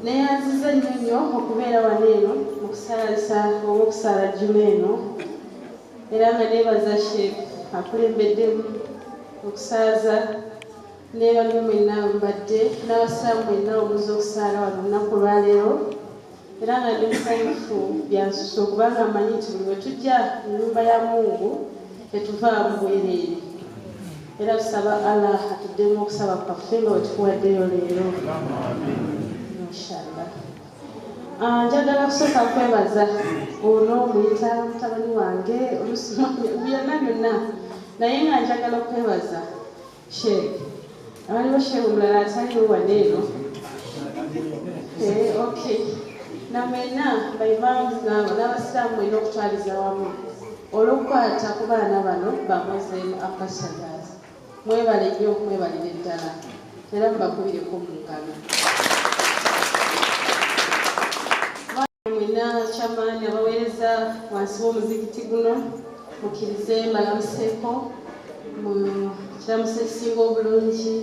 Neyanziza nnyo nnyo okubeera wano eno mu kusaalisa oba okusaala jjuma eno, era nga neebaza Sheikh akulembeddemu okusaaza ne banne mwenna mbadde n'abasiraamu mwenna omuze okusaala wano olunaku olwaleero, era nga ndi musanyufu byansusa okubanga mmanyi nti buli we tujja mu nnyumba ya Mungu tetuvaamu bwereere, era tusaba Allah atuddemu okusaba kwaffe nga wetukuwaddeyo leero inshallah. Njagala kusooka kwebaza ono muyita mutabani wange byonna byonna, naye nga njagala okwebaza Sheikh. Waliwo Sheikh omulala ataliwo wano eno. Okay. Namwenna baimaamu n'abasiraamu mwena okutwaliza wamu olw'okukwata ku baana bano ba Muslim Ambassadors. Mwebale nnyo, mwebalire ddala, era mubakubireko mu ngalo. Mwena kyamaani abaweereza wansi w'omuzikiti guno, mukkirize mbalamuseeko mu kiramuso ekisinga obulungi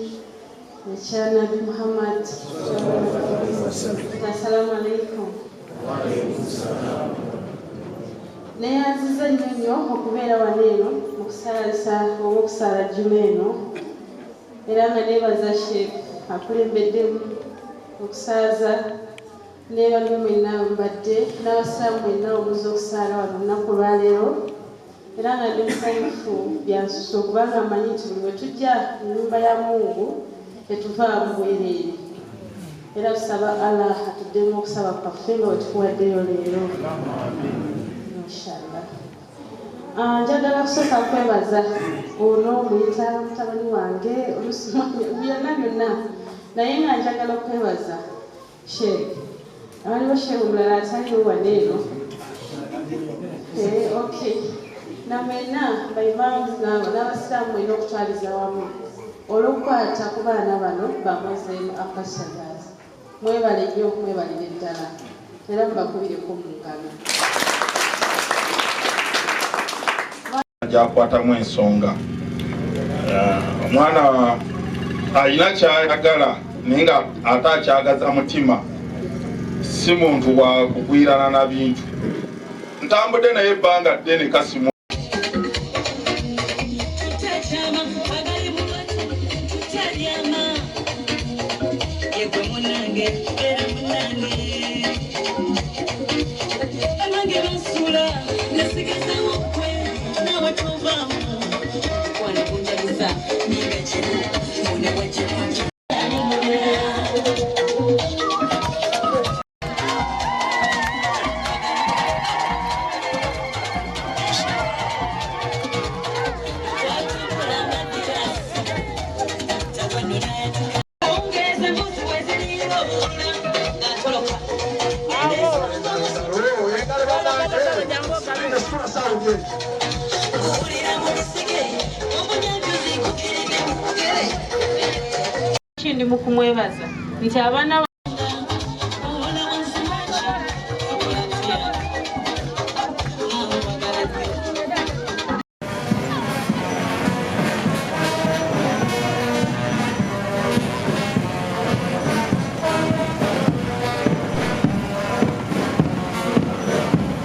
ekya Nabbi Muhammad. Assalamu alaikum. Neyanziza nnyo nnyo okubeera wano eno mu kusaalisa oba okusaala jjuma eno, era nga neebaza Sheikh akulembeddemu okusaaza ne banne mwenna mbadde n'abasiraamu mwenna omuze okusaala wano olunaku olwaleero, era nga ndi musanyufu byansusa okubanga mmanyi nti buli we tujja mu nnyumba ya Mungu tetuvaamu bwereere, era tusaba Allah atuddemu okusaba kwaffe nga wetukuwaddeyo leero inshallah. Njagala kusooka kwebaza ono muyita mutabani wange byonna byonna, naye nga njagala okwebaza Sheikh. Waliwo Sheikh omulala ataliwo wano eno. Okay. Namwenna baimaamu n'abasiraamu mwena okutwaliza wamu olw'okukwata ku baana bano ba Muslim Ambassadors. Mwebale nnyo, mwebalire ddala, era mubakubireko mu ngalo. Gyakwatamu ensonga, omwana alina kyayagala naye nga ate akyagaza mutima, si muntu wa kugwirana na bintu. Ntambudde naye ebbanga ddene kasimu. Ndi mu kumwebaza nti abaana